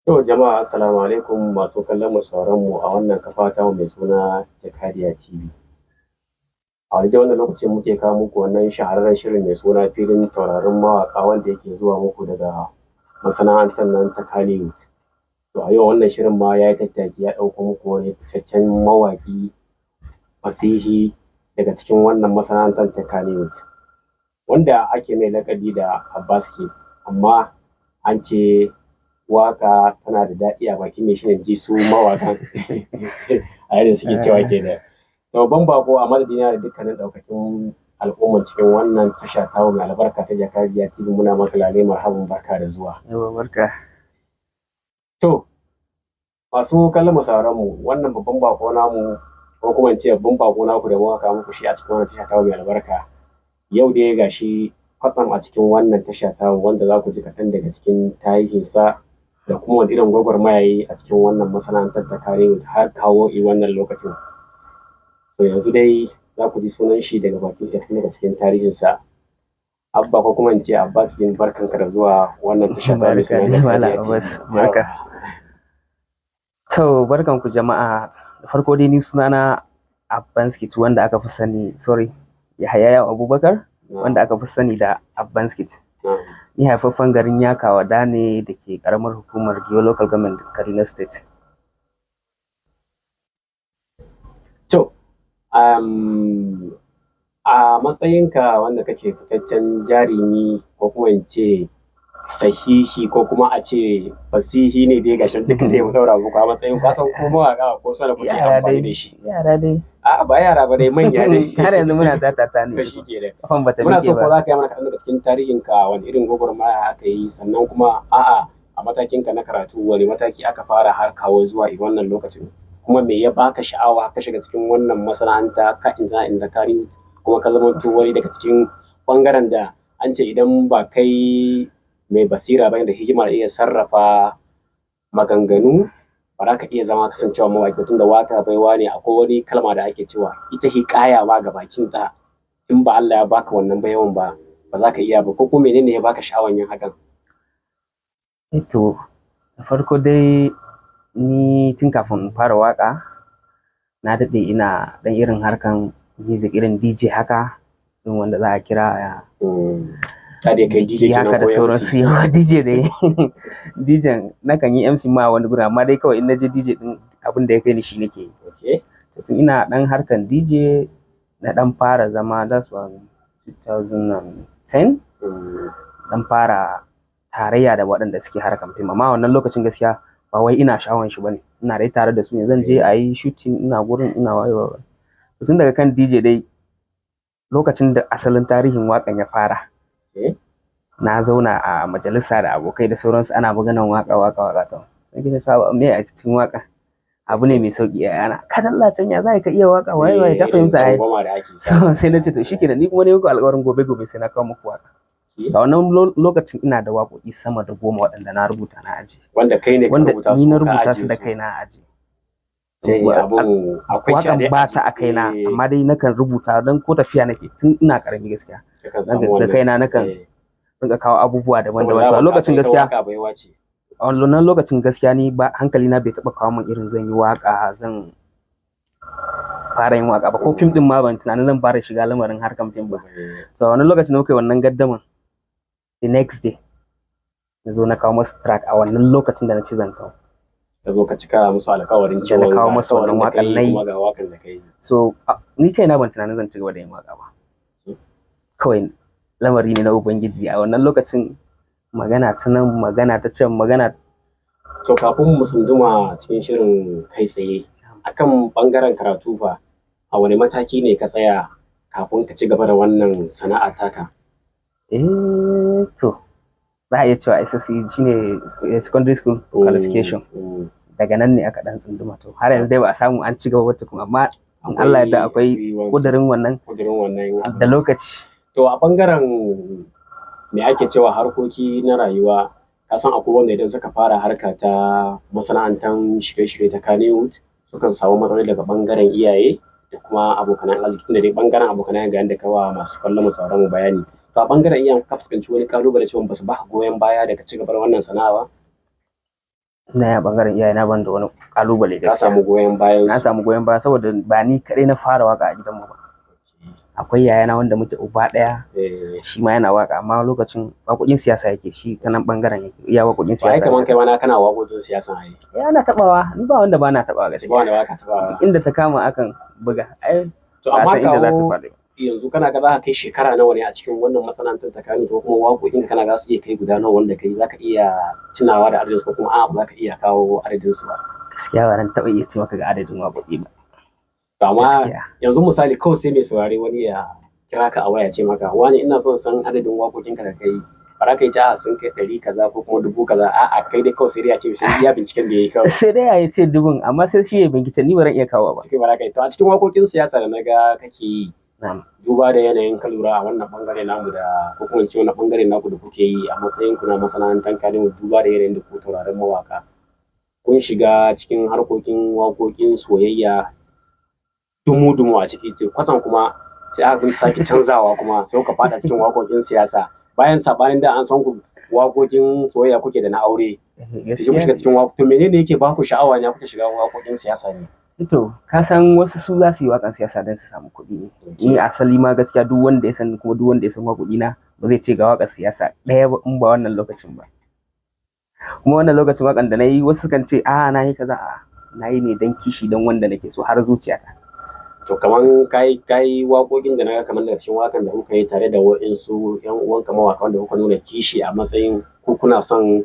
To jama'a, assalamu alaikum, masu kallon mu, sauran mu a wannan kafa ta mai suna Jakadiya TV. A daidai wannan lokacin muke kawo muku wannan shahararren shirin mai suna Filin Taurarin Mawaƙa, wanda yake zuwa muku daga masana'antar nan ta Kannywood. To a yau wannan shirin ma ya yi tattaki ya ɗauko muku wani fitaccen mawaƙi fasihi daga cikin wannan masana'antar ta Kannywood, wanda ake mai laƙabi da Abbaski. Amma an ce waƙa tana da daɗi a bakin mai shi, ji su mawaƙan a yadda suke cewa kenan. To babban baƙo, a madadina da dukkanin ɗaukakin al'umman cikin wannan tasha tamu mai albarka ta Jakadiya TV, muna maka lale marhaban, barka da zuwa. Yawwa, barka. To masu kallon mu, sauraron mu, wannan babban baƙo namu, ko kuma in ce babban baƙo naku da muka kawo muku shi a cikin wannan tasha tamu mai albarka. Yau dai gashi kwatsam a cikin wannan tasha tamu, wanda za ku ji kaɗan daga cikin tarihinsa da kuma wani irin gwagwarmaya ya yi a cikin wannan masana'antar ta Kannywood har kawo wannan lokacin. To yanzu dai za ku ji sunan shi daga bakin shi daga cikin tarihinsa. Abba, ko kuma in ce Abbas bin, barkanka da zuwa wannan tasha ta mai Barka suna dai, Malam Jakadiya Abbas, TV. barka. To barkanku jama'a. Da farko dai ni sunana Abbanskit, wanda aka fi sani, sorry, Yahaya Ya'u Abubakar, wanda aka fi sani da Abbanskit. Ni haifaffen garin Yakawada ne da ke ƙaramar hukumar Giwa Local Government, Kaduna State. To, a matsayinka wanda kake fitaccen jarumi, ko kuma in ce sahihi, ko kuma a ce fasihi ne dai, gashi duka dai mu daura muku a matsayin kasan ko mawaƙa ko sana kuke Yara amfani da dai, shi. yara dai. A'a, ba yara ba dai, manya dai. Har yanzu muna tatata ne. To shi kenan. Kafan bata Muna miƙe so ko ba. za ka yi mana kaɗan daga cikin tarihinka, wani irin gwagwarmaya aka yi, sannan kuma a'a, a matakinka na karatu wani mataki aka fara har kawo zuwa wannan lokacin, kuma me ya baka sha'awa ka shiga cikin wannan masana'anta ka inda inda kari, kuma ka zama wani daga cikin bangaren da an ce idan ba kai mai basira ba da hikima da iya sarrafa maganganu, ba za ka iya zama kasancewa mawaƙi, tunda waka baiwa ne. Akwai wani kalma da ake cewa ita hiƙaya ma ga bakin ta, in ba Allah ya baka wannan baiwan ba, ba za ka iya ba. Ko kuma menene ya baka sha'awan yin hakan? Eh to, da farko dai ni tun kafin in fara waƙa na daɗe ina ɗan irin harkan music, irin DJ haka, irin wanda za a kira a Ka dai kai DJ biki kenan haka da ko MC? sauransu. Yawa, DJ dai, DJ nakan yi MC ma wani gurin, amma dai kawai in naje DJ din, abin da ya kai ni shi nake yi. To tun ina ɗan harkan DJ na ɗan fara zama, that's one 2010, ɗan fara tarayya da waɗanda suke harkan fim. Amma wannan lokacin gaskiya ba wai ina sha'awan shi bane, ina dai tare da su ne, zan je a yi shooting, ina gurin ina wayewa. To tun daga kan DJ dai, lokacin da asalin tarihin waƙan ya fara, na zauna a majalisa da abokai da sauransu, ana maganan waƙa, waƙa, waƙa. To sai kike saba me a cikin waƙa, abu ne mai sauƙi a yana ka dalla can, ya za ka iya waƙa, waye waye, ka Eh, irin fahimta ai. Tsangwama da ake So sai na ce to shikenan, ni kuma ne muku alƙawarin gobe gobe sai na kawo muku waƙa. A wannan lokacin ina da waƙoƙi sama da 10 waɗanda na rubuta na aje. Wanda kai ne ka Wanda rubuta ni su na ka rubuta ajiye su da kaina a aje. Sai abun akwai shi a Waƙan dai ba ta a kaina, amma dai nakan rubuta don ko tafiya nake, tun ina ƙarami gaskiya kakan samu da wannan. kaina nakan rinka kawo abubuwa daban-daban. Saboda To a dama ka lokacin san ita gaskiya, waka baiwa ce. A wannan lokacin gaskiya ni ba hankali na bai taɓa kawo min irin zan yi waƙa, zan fara yin waƙa ba, ko fim din ma ban tunanin zan fara shiga lamarin harkan fim ba. So a wannan lokacin da muka yi wannan gaddaman, the next day na zo na kawo masu track a wannan lokacin da na ce zan kawo. Ka zo ka cika musu alƙawarin Da na cewa kawo ga musu wannan alƙawarin da waƙan kai nayi. kuma ga waƙan da kai. So ni kaina ban tunanin zan ci gaba da yin waƙa ba. Kawai lamari ne na Ubangiji. A wannan lokacin magana ta nan, magana ta can, magana. To kafin mu tsunduma cikin shirin kai tsaye, akan bangaren karatu fa, a wani mataki ne ka tsaya kafin ka ci gaba da wannan sana'a taka? Eh to, za a iya cewa SSC shine secondary school qualification. Daga nan ne aka dan tsunduma. To har yanzu dai ba a samu an ci gaba ba tukun, amma in Allah ya yarda akwai kudirin wannan kudirin wannan da lokaci. To a bangaren me ake cewa harkoki na rayuwa, ka san akwai wanda idan suka fara harka ta masana'antar shirye-shirye ta Kannywood, sukan samu matsaloli daga bangaren iyaye da kuma abokan arziki, tunda dai bangaren abokan ga yanda ka wa masu kallon mu, sauran mu bayani. To a bangaren iyayen, ka fuskanci wani kalubale cewa ba su baka goyon baya daga ci gaba da wannan sana'a ba? Ina yi a bangaren iyayena, ban da wani kalubale Ka gaskiya. samu goyon bayan Na su. samu goyon baya saboda ba ni kaɗai na fara waka a gidanmu ba. Akwai yayana wanda muke uba ɗaya, shi ma yana waka, amma lokacin waƙoƙin siyasa yake, shi ta nan bangaren yake iya waƙoƙin Ba ai siyasa. kaman kai ma na kana waƙoƙin siyasa ai. Eh, ana taɓawa, ni ba wanda ba na taɓawa Ba gaskiya. wanda ba ka taɓa. Inda ta kama akan buga ai, To ba a amma san inda za ta kawo faɗi ba. yanzu kana ga za ka kai shekara nawa ne a cikin wannan masana'antar ta Kano, ko kuma waƙoƙin ka kana ga za su iya kai guda nawa wanda kai za ka iya tunawa da adadin su, ko kuma a'a, ba za ka iya kawo adadin su ba? Gaskiya ba nan taɓa iya ce maka ga adadin waƙoƙi ba. To amma Gaskiya. yanzu misali kawai sai mai saurare wani ya kira ka a waya, ce maka, "Wani, ina son san adadin waƙoƙinka da kai." Ba za ka yi ta "A, sun kai 100 kaza ko kuma 1000 kaza." A'a, kai dai kawai sai dai a ce sai iya binciken da ya yi kawai. Sai dai ya ce dubun, amma sai shi ya bincike, ni ba zan iya kawo ba. Cikin ba za ka yi. To a cikin waƙoƙin siyasa da na ga kake yi, Na'am. duba da yanayin ka lura a wannan bangare namu da, ko kuma in ce wannan bangare naku da kuke yi a matsayin ku na masana'antar Kano, duba da yanayin da ku taurarin mawaka kun shiga cikin harkokin waƙoƙin soyayya dumu-dumu a ciki, to kwatsam kuma sai aka kun sake canzawa kuma sai kuka fada cikin waƙoƙin siyasa, bayan sabanin da an san ku waƙoƙin soyayya kuke da na aure, sai ku shiga cikin waƙo. To menene yake ba ku sha'awa ne kuka shiga waƙoƙin siyasa ne? To, ka san wasu su za su yi waƙan siyasa don su samu kuɗi ne. Ni asali ma gaskiya, duk wanda ya san, kuma duk wanda ya san waƙoƙi na, ba zai ce ga waƙar siyasa ɗaya ba in ba wannan lokacin ba. Kuma wannan lokacin waƙan da na yi, wasu kan ce a na yi kaza, a na yi ne don kishi, don wanda nake so har zuciyata. To kaman kai waƙoƙin da naga, kaman daga cikin waƙan da kuka yi tare da waɗansu ƴan uwanka mawaƙa wanda kuka nuna kishi a matsayin ku kuna son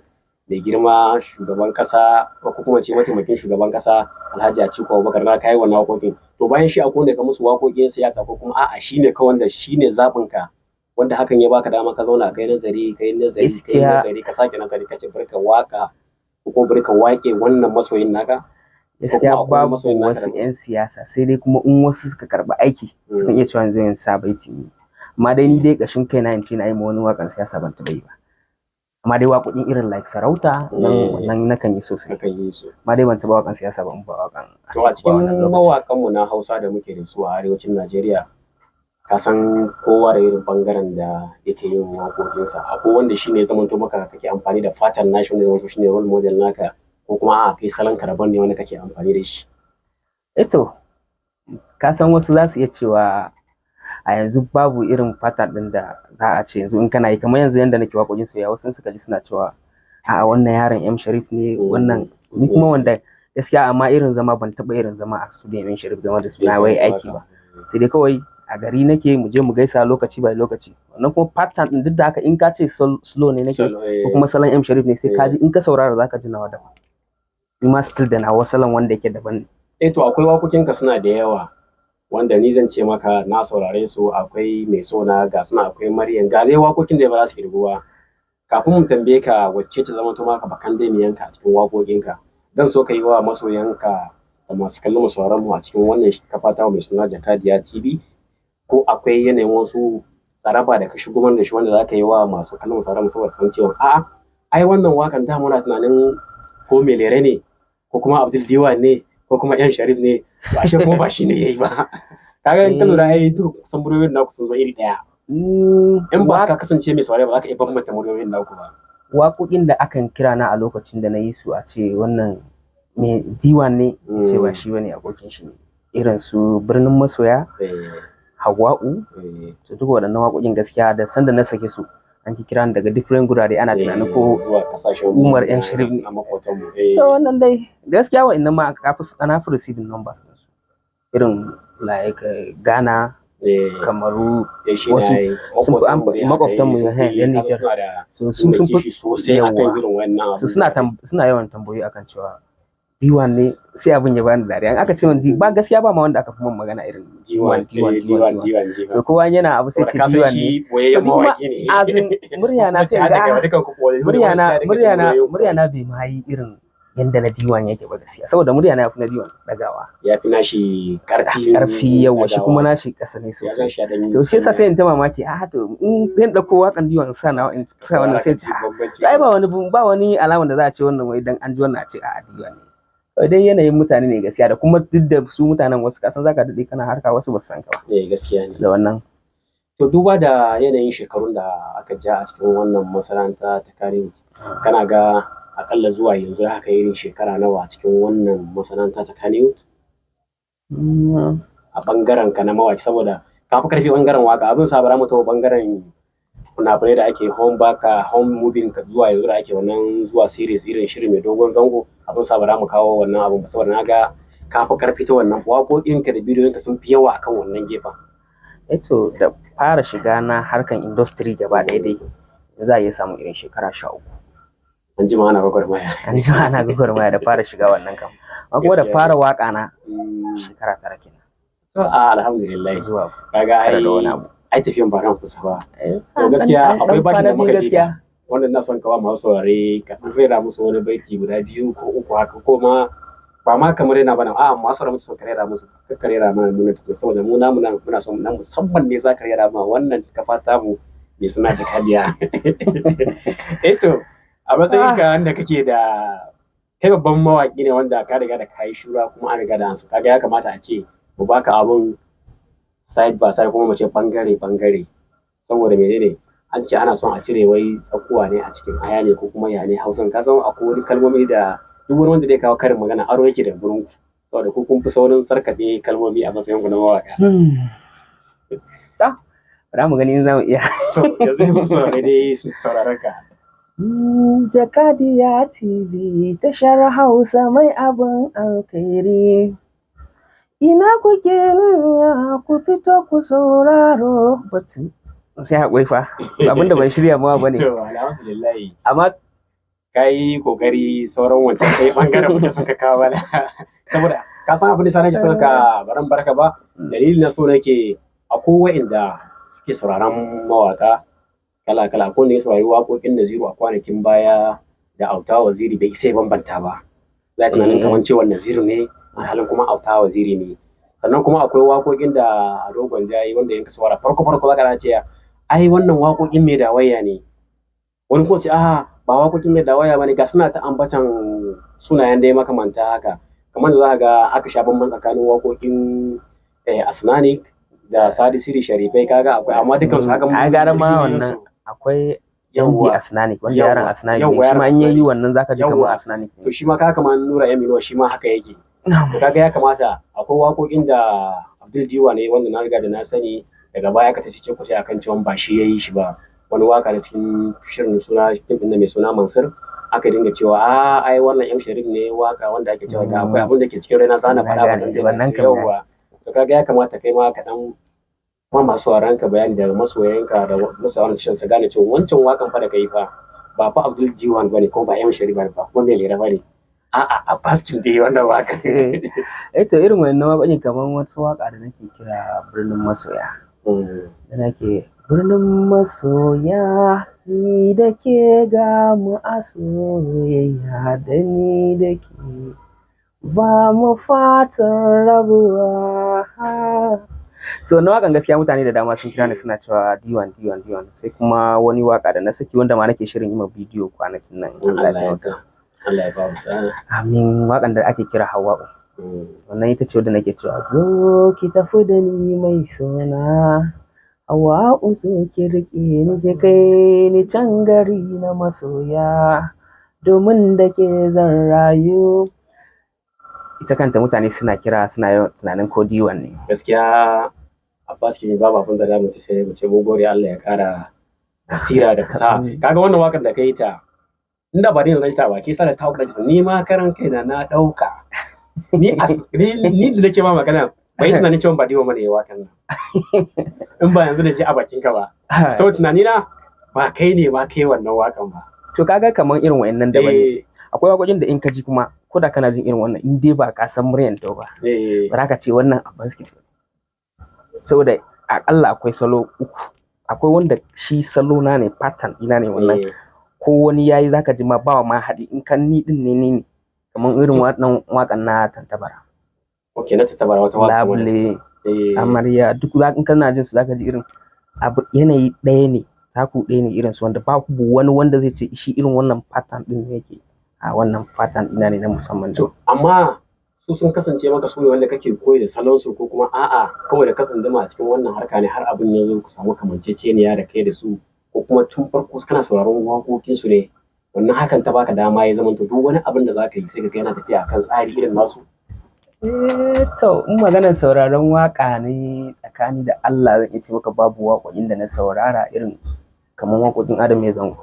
mai girma shugaban ƙasa, ko kuma ce mataimakin shugaban ƙasa, Alhaji Atiku Abubakar, na kai wannan waƙoƙin. To bayan shi akwai wanda ka musu waƙoƙin siyasa, ko kuma a'a, shine kawai wanda shine zaɓin ka, wanda hakan ya baka dama ka zauna kai nazari, kai nazari, kai nazari, ka sake nazari, ka ce barka waka ko kuma barka waƙe wannan masoyin naka? Gaskiya Kuma akwai babu masoyin naka wasu daban? 'yan siyasa, sai dai kuma in wasu suka karɓi aiki, sukan iya cewa yanzu in sa baiti ne. Amma dai ni dai ƙashin kaina, in ce na yi ma wani waƙan siyasa, ban taɓa yi ba. Amma dai waƙoƙin irin like sarauta nan, wannan nakan yi sosai. Kakan yi su. Amma dai ban taɓa waƙan siyasa ba in ba waƙan To a Atiku ba cikin wannan lokacin. mawaƙanmu na Hausa da muke da su a arewacin Najeriya, ka san kowa da irin bangaren da yake yin waƙoƙinsa. Akwai wanda shi ne zamanto maka kake amfani da fatan nashi, wanda zamanto shi ne role model naka, ko kuma a'a, kai salon ka daban ne wanda kake amfani da shi? Eto, ka san wasu za su iya cewa a yanzu babu irin pattern ɗin da za a ce yanzu in kana yi kamar yanzu yanda nake waƙoƙin soyayya, wasu suka ji suna cewa a'a, wannan yaron M Sharif ne wannan. Ni kuma wanda gaskiya, amma irin zama, ban taɓa irin zama a studio M Sharif game da suna wai aiki ba, sai dai kawai a gari nake, mu je mu gaisa lokaci by lokaci. Wannan kuma pattern ɗin, duk da haka in ka ce slow ne nake ko kuma salon M Sharif ne, sai ka ji, in ka saurara zaka ji nawa daban. Ni ma still da nawa salon wanda yake daban ne. Eh, to akwai waƙoƙinka suna da yawa wanda ni zan ce maka na saurare su. Akwai Mai Sona, ga suna, akwai Maryam, ga dai waƙoƙin da ba za su kirgu ba. Kafin mu tambaye ka wacce ta zama to maka bakan dai miyanka a cikin waƙoƙinka, dan so ka yi wa masoyanka da masu kallon mu, sauraron mu a cikin wannan kafa ta mai suna Jakadiya TV, ko akwai yanayin wasu tsaraba da ka shigo mana da shi wanda za ka yi wa masu kallon mu, sauraron mu, saboda san cewa a'a, ai wannan wakan da muna tunanin ko Melere ne, ko kuma Abdul Diwan ne, ko kuma Yan Sharif ne, to ashe kuma ba shi ne yayi ba. Kaga in ka lura ai duk kusan muryoyin naku sun zo iri daya. In ba ka kasance mai saurare ba, za ka iya bambanta muryoyin naku ba. Waƙoƙin da akan kira na a lokacin da na yi su a ce wannan mai Diwan ne, ce ba shi bane, abokin shi ne, irin su Birnin Masoya, Hawa'u. To duk waɗannan waƙoƙin gaskiya da sanda na sake su, an ki kira ni daga different gurare, ana tunanin ko zuwa kasashen Umar Yan Sharif ne. na makotan mu. To wannan dai gaskiya wa'annan ma ka fi, ana fi receiving numbers ɗinsu, irin like Ghana, Kamaru, wasu sun fi makwabtan mu, yan Nijar. So su sun fi sosai akan yawa. irin wannan So suna yawan tambayoyi akan cewa Diwan ne, sai abin ya bani dariya. In aka ce min ba, gaskiya ba ma wanda aka fi min magana irin Diwan, Diwan, Diwan, Diwan. So kowa yana abu sai ce Diwan ne. Boyayyen So, ni ma mawaki ne. As in, murya na sai in ga ah, murya na bai ma yi irin yanda na Diwan yake ba gaskiya, saboda murya na yafi na Diwan dagawa. Ya fi nashi karfi. Karfi, yawa, shi kuma nashi ƙasa ne sosai. To shi yasa sai in ta mamaki, a to in sai in ɗauko waƙan Diwan in sa nawa, in sa wannan, sai in ce ah, to ai ba wani alaman da za a ce wannan wai dan an ji wannan a ce a Diwan ne. Kawai dai yanayin mutane ne gaskiya, da kuma duk da su mutanen wasu, kasan zaka daɗe kana harka, wasu ba su san ka ba. Eh, gaskiya ne. Da wannan. To duba da yanayin shekarun da aka ja a cikin wannan masana'anta ta kare, kana ga Akalla zuwa yanzu haka irin shekara nawa a cikin wannan masana'anta ta Kannywood? A bangaren ka na mawaki, saboda ka fi karfi bangaren waka, abin sa bara mu taɓa bangaren fina-finai da ake home baka home moving ka zuwa yanzu da ake wannan zuwa series, irin shiri mai dogon zango. Abin sa bara mu kawo wannan abun ba, saboda na ga ka fi karfi ta wannan, waƙoƙinka da bidiyoyinka sun fi yawa akan wannan gefen. Eto, da fara shiga na harkan industry gaba ɗaya dai za a iya samun irin shekara 13. An jima ana gwagwarmaya. An jima ana gwagwarmaya da fara shiga wannan kam, amma kuma da Gaskiya. fara waka na shekara 9 kenan. To, alhamdulillah. Zuwa Kaga 9 ai da wani abu. Ai tafiyan ba nan kusa ba. To gaskiya akwai bashin da muka gaskiya. Wannan na son kawa masu saurare ka ɗan rera musu wani baiti guda biyu ko uku haka, ko ma ba ma kamar yana bana, a'a, masu saurare muke son ka rera musu. Ka rera mana muna tukun, saboda mu namu nan muna son na musamman ne za ka rera ma wannan kafa tamu mai suna Jakadiya. Eh, to a matsayin ka wanda kake da kai babban mawaki ne wanda ka riga da kayi shura kuma an riga da ansa, kaga ya kamata a ce mu baka abun side by side, kuma mu ce bangare bangare, saboda menene? An ce ana son a cire wai tsakuwa ne a cikin aya ne, ko kuma ya ne Hausan? Ka san akwai wani kalmomi da duk wani wanda zai kawo karin magana aro yake da gurin ku, saboda ku kun fi saurin sarkaɗe kalmomi a matsayin ku na mawaka. Ta, bara mu gani in za mu iya. To, yanzu mu saurare dai sauraron ka. Jakadiya TV, tashar Hausa mai abin alkhairi. Ina kuke nan ya ku fito ku sauraro batu. Sai haƙuri fa, abinda ban shirya mawa bane. To, alhamdulillah. Amma Ka yi kokari. Sauran wancan kai bangaren muke son ka kawo mana, saboda ka san abin da sa nake so ka baran barka ba, dalilin na so nake akwai wa'inda suke sauraron mawaka kala kala. Akwai wanda ya saurari waƙoƙin Naziru a kwanakin baya da Auta Waziri, bai isa ya bambanta ba, za ka tunanin kamar cewa Naziru ne, alhalin kuma Auta Waziri ne. Sannan kuma akwai waƙoƙin da Ado Gwanja yi wanda yanka saurara farko farko zaka na ce ai wannan waƙoƙin Mai Dawayya ne, wani kuma ce a ba waƙoƙin Mai Dawayya bane, ga suna ta ambatan sunayen dai makamanta haka. Kamar da za ka ga aka sha bamban tsakanin waƙoƙin Asnanik da Sadi Siri Sharifai, kaga akwai, amma dukansu haka Ai gara ma wannan, akwai MD Asnanik wanda yaron Asnanik ne shi ma, in yayi wannan zaka ji kamar Asnanik ne. To, shi ma kaga kamar Nura M Inuwa shi ma haka yake. To, kaga ya kamata akwai waƙoƙin da Abdul Jiwa ne wanda na riga da na sani, daga baya aka tace ce kuce akan cewa ba shi yayi shi ba. Wani waka da cikin shirin suna fim ɗin mai suna Mansur, aka dinga cewa a ai wannan M Sharif ne waka wanda ake cewa ga akwai abin da ke cikin raina zana faɗa ba zan Na gane, wannan kam. Yawwa, to kaga ya kamata kai ma ka dan kuma masu sauraron ka bayani da masoyanka da masoyan tashan su gane cewa wancan wakan fa da kai fa ba fa Abdul Jiwan bane, ko ba M Sharif bane, ba kuma Mai Lera bane, a'a, Abbas kin dai wannan waka. Eh, to irin wannan waƙoƙin, kamar wata waƙa da nake kira Birnin Masoya. Da nake birnin masoya, ni da ke ga mu a soyayya, da ni da ke ba mu fatan rabuwa. So na waƙan gaskiya mutane da dama sun kira ni suna cewa D1, D1, D1. Sai kuma wani waƙa da na saki wanda ma nake shirin yi ma bidiyo kwanakin nan in Allah ya Allah ya taimaka. Allah ya ba mu sa'a. Amin. Waƙan da ake kira Hawwa'u. Wannan ita ce wadda nake cewa zo ki tafi da ni mai sona Hawwa'u, zo ki riƙe ni ki kai ni can gari na masoya, domin da ke zan rayu. Ita kanta mutane suna kira suna yawan tunanin ko D1 ne. Gaskiya Abbas ke babu abin da zamu ci sai mu ce mun gode, Allah ya kara basira da fasaha. Kaga wannan wakar da kai ta, inda ba ni na ta ba ke sa da ta wakar, ni ma karan kaina na dauka ni ni da nake ma magana bai tunanin cewa ba D1 bane ya wakan nan, in ba yanzu da ji a bakin ka ba. Sau tunani na ba kai ne ba kai wannan wakan ba. To, kaga kamar irin wa'annan daban ne. Akwai waƙoƙin da in ka ji kuma ko da kana jin irin wannan, in dai ba ka san muryan ta ba, ba za ka ce wannan Abbas ba, saboda aƙalla akwai salo uku. Akwai wanda shi salo na ne, pattern ina ne wannan, ko wani yayi zaka ji ma ba ma haɗi, in kan ni din ne, ni ne. Kamar irin wannan waƙan na Tantabara. Okay, na Tantabara wata waka. Labule, Amarya, duk za in kana jin su zaka ji irin abu yanayi ɗaya ne, taku ɗaya ne irin su, wanda babu wani wanda zai ce shi irin wannan pattern din ne yake a wannan pattern ina ne na musamman. To, amma su sun kasance maka su ne wanda kake koyi da salon su, ko kuma a'a, kawai da ka tsunduma a cikin wannan harka ne har abin ya zo ku samu kamanceceniya da kai da su, ko kuma tun farko kana sauraron waƙoƙin su ne? Wannan hakan ta baka dama ya zama to duk wani abin da zaka yi sai ka ga yana tafiya akan tsari irin nasu. Eh to, in maganar sauraron waƙa ne, tsakani da Allah zan iya ce maka babu waƙoƙin da na saurara irin kamar waƙoƙin Adam A Zango.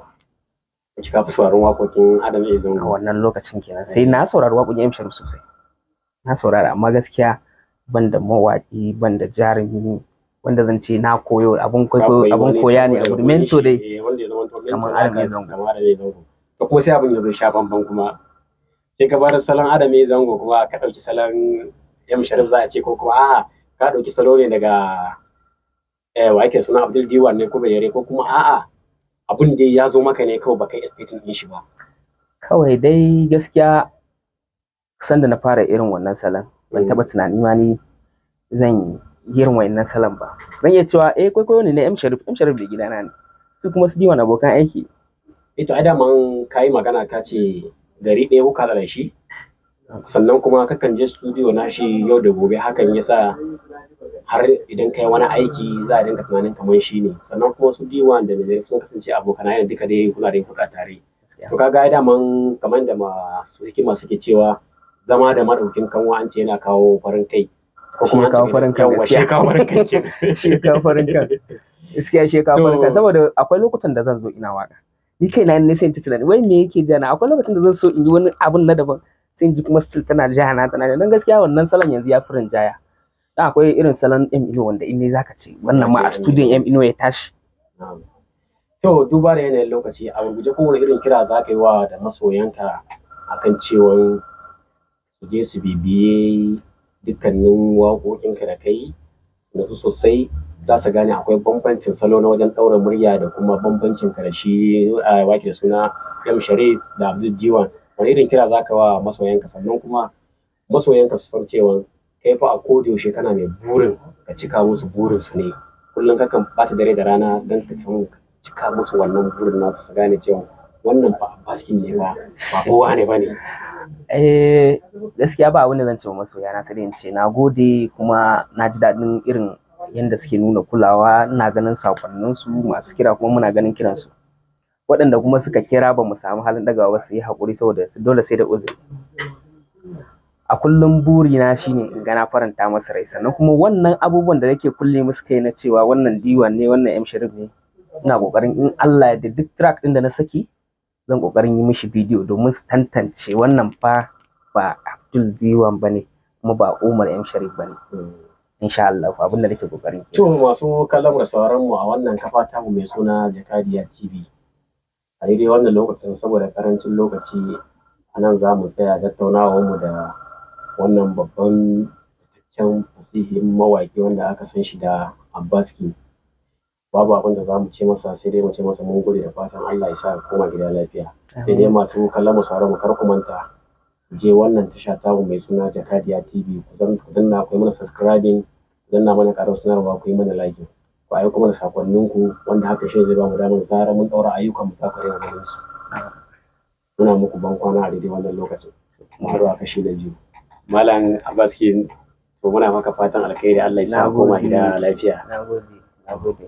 Ka fi sauraron waƙoƙin Adam A A Zango? wannan lokacin kenan. Sai na saurari waƙoƙin M Sharif sosai. Na saurara, amma gaskiya ban da mawaƙi, ban da jarumi wanda zan ce na koyo abun kwaikwayo, abun koya ne, abu mentor dai. Wanda ya zama to mentor. Kamar Adam A naka, Zango. Kamar Adam A Zango. To kuma sai abin ya zo sha bamban kuma, sai ka bar salon Adam A Zango kuma ka ɗauki salon M Sharif za a ce, ko kuma a'a, ka ɗauki salo ne daga wa ake suna, Abdul Diwan ne ko Bayere, ko kuma a'a, abin da ya zo maka ne kawai baka yi expecting din shi ba? Kawai dai gaskiya sanda na fara irin wannan salon, ban taɓa tunani ma ni zan yi irin wannan salon ba. Zan iya cewa eh, kwaikwayo ne na M Sharif. M Sharif da gidana ne, su kuma su Diwan abokan aiki. Eh to, ai daman ka yi magana, ka ce gari ɗaya kuka da shi, sannan kuma kakan je studio na shi yau da gobe, hakan yasa har idan kai wani aiki za a dinga tunanin kamar shi ne. Sannan kuma su Diwan da Mai sun kasance abokan duka dai kuna da hulɗa tare. To kaga ai daman kamar da masu hikima suke cewa, zama da madaukin kanwa an ce yana kawo farin kai. Ko Shi ya kawo farin kan. Yawwa, shi ya Gaskiya. kawo farin kai kenan. Shi ya kawo farin kan, gaskiya shi ya kawo farin kan. Saboda akwai lokutan da zan zo ina waka, ni kaina ne sai in ta tunani wai me yake jana. Akwai lokacin da zan so in yi wani abun na daban, sai in ji kuma still tana jana, tana jana. Don gaskiya wannan salon yanzu ya fi rinjaya, dan akwai irin salon M Ino wanda in ne zaka ce wannan ma a studio M Ino ya tashi. Na'am. To, duba da yanayin lokaci, a gurguje kowane irin kira za ka yi wa da masoyanka akan cewan su je su bibiye dukkanin waƙoƙinka da kai natsu sosai, za su gane akwai bambancin salo na wajen ɗaura murya da kuma bambancin ka da shi a wake da suna M Sharif da Abdul Jiwan. Wani irin kira za ka wa masoyanka? Sannan kuma masoyanka su san cewa kai fa a koda yaushe kana mai burin ka cika musu burin su ne, kullum kakan ɓata dare da rana don ka samu ka cika musu wannan burin nasu, su gane cewa wannan fa Abbaskin ne ba ba kowa ne ba ne. Eh, gaskiya ba abin da zan ce wa masoya na sai dai in ce na gode, kuma na ji daɗin irin yadda suke nuna kulawa. Ina ganin sakonnin su masu kira, kuma muna ganin kiransu. Waɗanda kuma suka kira ba mu samu halin ɗagawa ba, su yi haƙuri, saboda dole sai da uzuri. A kullum burina shine in ga na faranta masa rai. Sannan kuma wannan abubuwan da nake kulle musu kai na cewa wannan Diwan ne, wannan M Sharif ne, ina ƙoƙarin in Allah ya yarda duk track ɗin da na saki zan ƙoƙarin yi mishi bidiyo domin su tantance wannan fa ba Abdul Diwan bane kuma ba Umar M Sharif bane, insha Allah. Abin da nake ƙoƙarin To, masu kallon da sauraron mu a wannan kafa tamu mai suna Jakadiya TV, a daidai wannan lokacin, saboda karancin lokaci, a nan za mu tsaya tattaunawar mu da wannan babban fitaccen fasihin mawaƙi wanda aka san shi da Abbaski. Babu abin da za mu ce masa sai dai mu ce masa mun gode, da fatan Allah ya sa ka koma gida lafiya. Sai dai masu kallon mu, sauraron mu, kar ku manta ku je wannan tasha tamu mai suna Jakadiya TV, ku zan ku danna, ku yi mana subscribing, ku danna mana ƙarar sanarwa, ku yi mana like, ku aiko mana sakonninku, wanda haka shi zai ba mu damar zarar mun ɗaura ayyukan mu za ku rinka ganin su. Muna muku ban kwana a daidai wannan lokacin, mu haɗu a kashi na biyu. Malam Abbaski, to muna maka fatan alkhairi, Allah ya sa koma gida lafiya. Na gode, na gode.